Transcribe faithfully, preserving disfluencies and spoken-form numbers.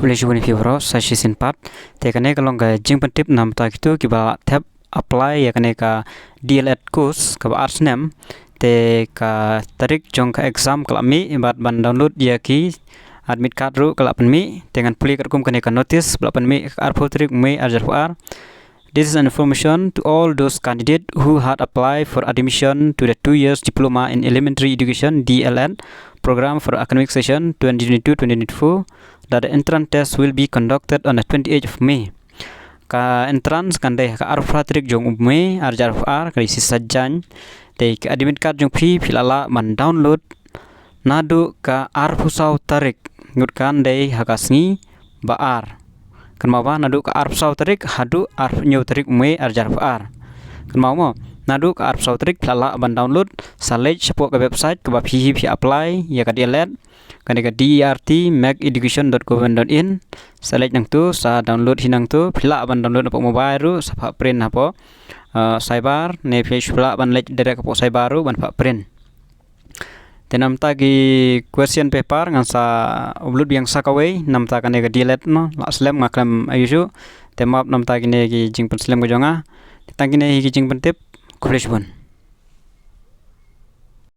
Khublei shibun ïa phi baroh sa shisien pat. Te kane ka long ka jingpyntip namar kito kiba thep apply ïa kane ka D L Ed course kaba ar snem. Te ka tarik jong ka exam ka la mih bad ban download ïa ki admit card ruh ka la pynmih. Te ngan pule katkum kane ka notice ba la pynmih ka arphew tarik May ar hajar arphew ar. This is an information to all those candidates who had applied for admission to the two years diploma in elementary education D L Ed program for academic session twenty twenty-two twenty twenty-four, that the entrance test will be conducted on the twenty-eighth of May. Ka entrance kan dei ka arphew tarik jong u May ar hajar arphew ar, ka dei shi saitjaiñ. Te ka admit card jong phi phi la lah ban download naduh ka arphew saw tarik, ngut kan dei ha ka sngi ba ar. Kynmaw ba naduh ka arphew saw tarik haduh arphew hynñiew tarik May ar hajar arphew ar. Kynmaw mo, naduh ka arphew saw tarik phi la lah ban download, sa leit shapoh ka website kaba phi hi phi apply ïa ka D L Ed, kane ka D E R T mac education dot government dot in. Sa leit nangtu, sa download hi nangtu, phi lah ban download hapoh mobile ruh, sa phah print hapoh uh, cyber, ne phi lah ban leit direct hapoh cyber ruh ban phah print. Te namar ki question paper ngan sa upload biang sa kawei namar kane ka D L Ed mo, la slem nga khlem ai ïa shuh. Te map namar kine ki jingpynslem ka jong nga. Te tang kine hi ki jingpyntip. Khublei shibun.